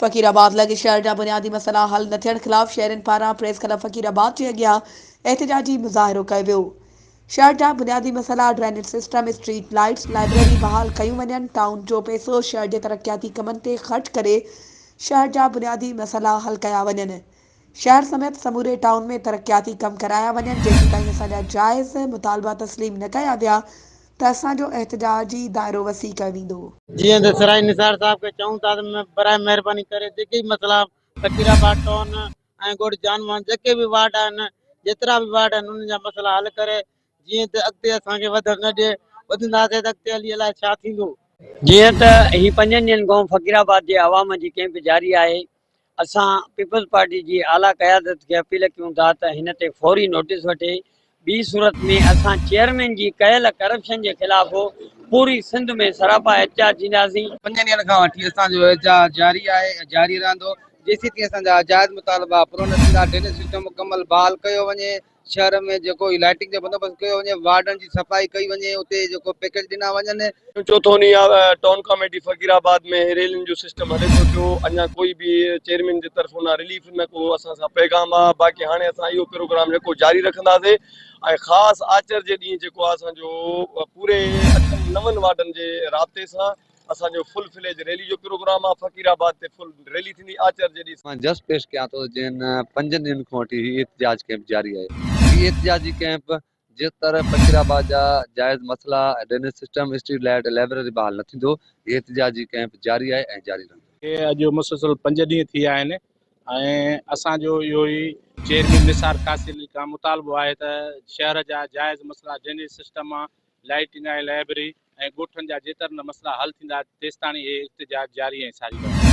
فقير آباد لڳ شهر جا بنيادي مسئلا حل نه ٿيڻ خلاف شهرين پاران پريس ڪلب فقير آباد جي اڳيان احتجاجي مظاهرو ڪيو ويو. شهر جا بنيادي مسئلا drainage system, street lights, library بحال ڪيون وڃن، ٽائون جو پئسو شهر جي ترقياتي ڪمن تي خرچ ڪري شهر جا بنيادي مسئلا حل ڪيا وڃن، شهر سميت سموري ٽائون ۾ ترقياتي ڪم ڪرايا وڃن، جيسيتائين اسان جا جائز مطالبا تسليم نه ڪيا ويا ته اسان جو احتجاجي دائرو وسيع ڪيو ويندو. جيئن ته سرائي نثار صاحب کي چئون ٿا ته برائي مهرباني ڪري جيڪي به مسئلا فقير آباد ٽائون ۽ ڳوٺ جان محمد جيڪي به وارڊ آهن جيترا به وارڊ آهن انهن جا مسئلا حل ڪري جيئن ته اڳتي اسان کي وڌڻ نه ڏي وڌنداسين ته اڳتي هلي الائي ڇا ٿيندو. جيئن ته هي پنجن ڏينهن کان فقير آباد جي عوام جي ڪئمپ جاري آهي اسان پيپلز پارٽي جي اعليٰ قيادت کي اپيل ڪيون ٿا ته هن تي فوري نوٽيس وٺي، ٻي صورت ۾ اسان چيئرمين جي ڪيل ڪرپشن جي خلاف پوري سنڌ ۾ سراپا احتجاج ٿينداسين. پنجن ڏينهن کان وٺي اسان جو احتجاج جاري آهي ۽ جاري رهندو جيسيتائين اسان جا جائز مطالبا پورا نه ٿيندا، ڊرينيج سسٽم مڪمل بحال ڪيو وڃي، شهر ۾ جيڪو هي لائٽنگ جو بندوبست ڪيو وڃي، وارڊن جي صفائي ڪئي وڃي، اتي جيڪو پيڪيج ڏنا وڃن. چوٿون ڏينهن آ ٽائون ڪاميٽي فقير آباد ۾ ريلين جو سسٽم هلي ٿو پيو اڃا ڪوئي به چيئرمين جي طرفون نه رليف نه ڪو اسان سان پيغام آ باقي هاڻي اسان اهو پروگرام جيڪو جاري رکنداسي ۽ خاص آچر جي ڏينهن جيڪو آ اسان جو پوري اٺن نون وارڊن جي رابطي سان اسان جو فل فليج ريلي جو پروگرام آ فقير آباد تي فل ريلي ٿيندي آچر جي ڏينهن. مان جس پيش ڪيان ٿو جنھن پنجن ڏينھن کان وٺي ھي احتجاج ڪئمپ جاري آھي ھي احتجاجي ڪئمپ جس طرح فقير آباد جا جائز مسئلا drainage system street light library بحال نه ٿيندو ھي احتجاجي ڪئمپ جاري آھي ۽ جاري رھندو. کي اڄ مسلسل پنج ڏينهن ٿي ويا آهن ۽ اسان جو اهو ئي چيئرمين نثار قاصري کان مطالبو آهي ته شهر جا جائز مسئلا ڊرينيج سسٽم لائيٽنگ ۽ لائبرري ۽ ڳوٺن جا جيتر نه مسئلا حل ٿيندا تيستاڻي هي احتجاج جاري ۽ ساري رهندو.